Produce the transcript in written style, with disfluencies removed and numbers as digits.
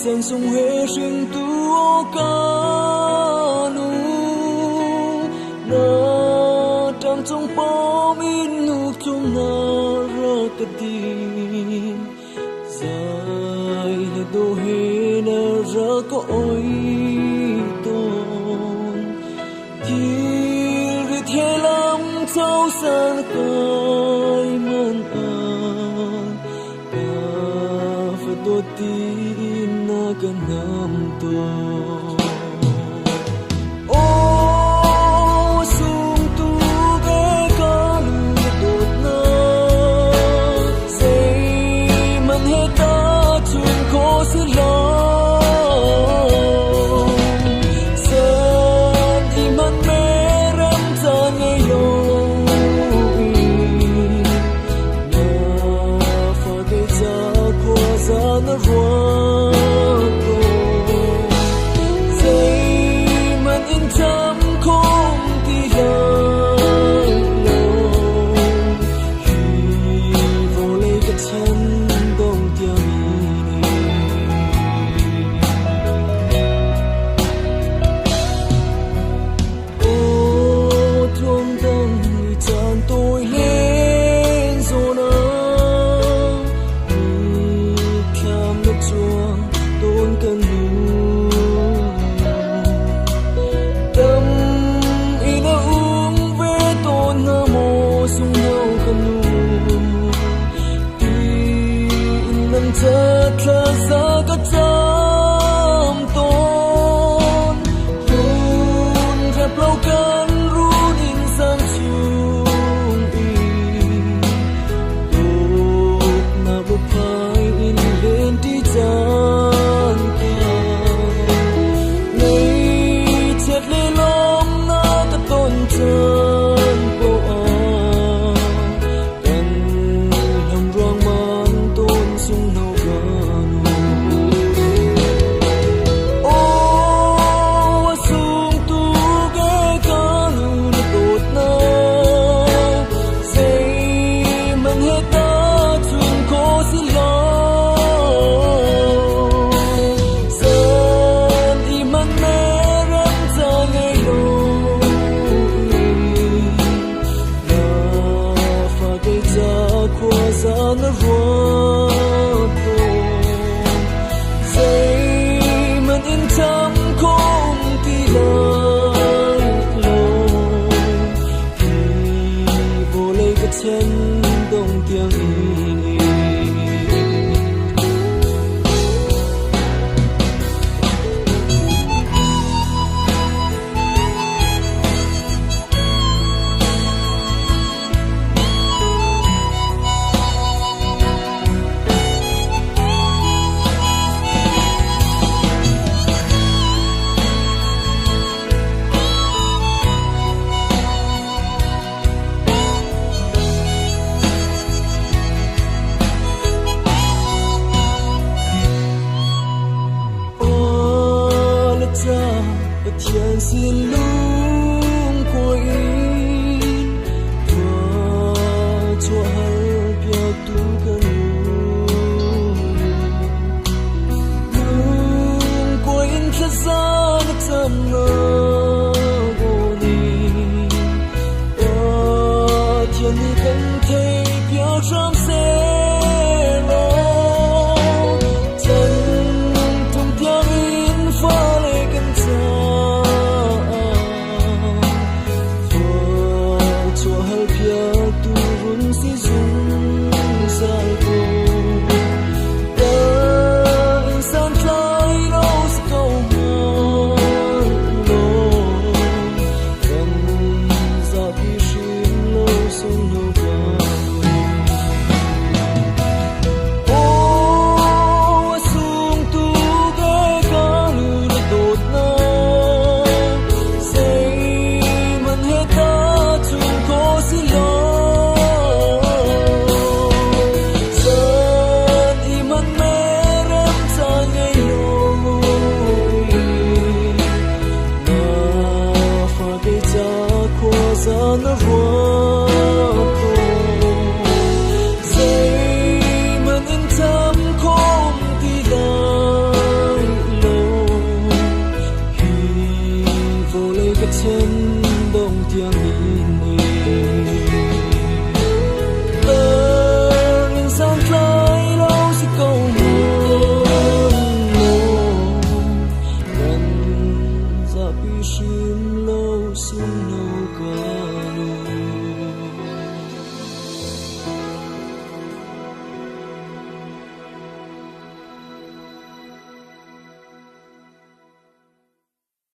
Sen sung he hringtu aw ka nu na ṭang cung pawm in nuk cung na rak ka din zai le do he na rak ka oi tawn thilrit he lam chau san kai man an ka fadawt tiin na ka nam tawn. Aw sungtu ve ka nu dawtnak zeihmanh he tahchunh khawh si lo. San i hmanh merem caan ngei lo in na fate ca khuaza na ruat tawn. Zeihmanh in cham khom ti lai lo. Hi vawlei ka chan dong tiang in. Aw tluangdang ni caan tawi len zawn ah mitthlam na cuang tawn kan nu. Dam in a um ve tawn hnga maw sunghno ka nu tiin nang ca thlaza ka cam tawn. Hlun rep lo kan run inn sang chung in dawtnak luphai in len ti caan kha Ngaihchiat le lawmnak ka ton caan poah ah kan hlam ruangmang tawn sunghno ka nu. Aw a sung tuk ee ka nu na dawtnak zeihmanh he tahchunh khawh si lo. Zan i hmanh merem ca ngei lo in na fate ca khuaza na ruat tawn. Zeihmanh in cham khom ti lai lo. Hi vawlei ka chan dong tiang in. Aw ca Pathian sin lungkuai in thluachuah hal piaktu kan nu. Lungkuai in thlaza na camnak aw nih Pathian nih kan theihpiak hram sehlaw chan tung tiang in fale kan caah thluachuah halpiaktu run si zungzal ko. Kan santlai lo si ko hmanh law kan zapi hrim lo sungno ka. Aw a sung tuk ee ka nu na dawtnak zeihmanh he tahchunh khawh si lo. Zan i hmanh merem caan ngei lo in na fate ca khuaza na ruat tawn. Zeihmanh in cham khom ti lai Ka chan dong tiang in Tar in sang tlai lo si ko Kan zapi hrim lo sung no ka.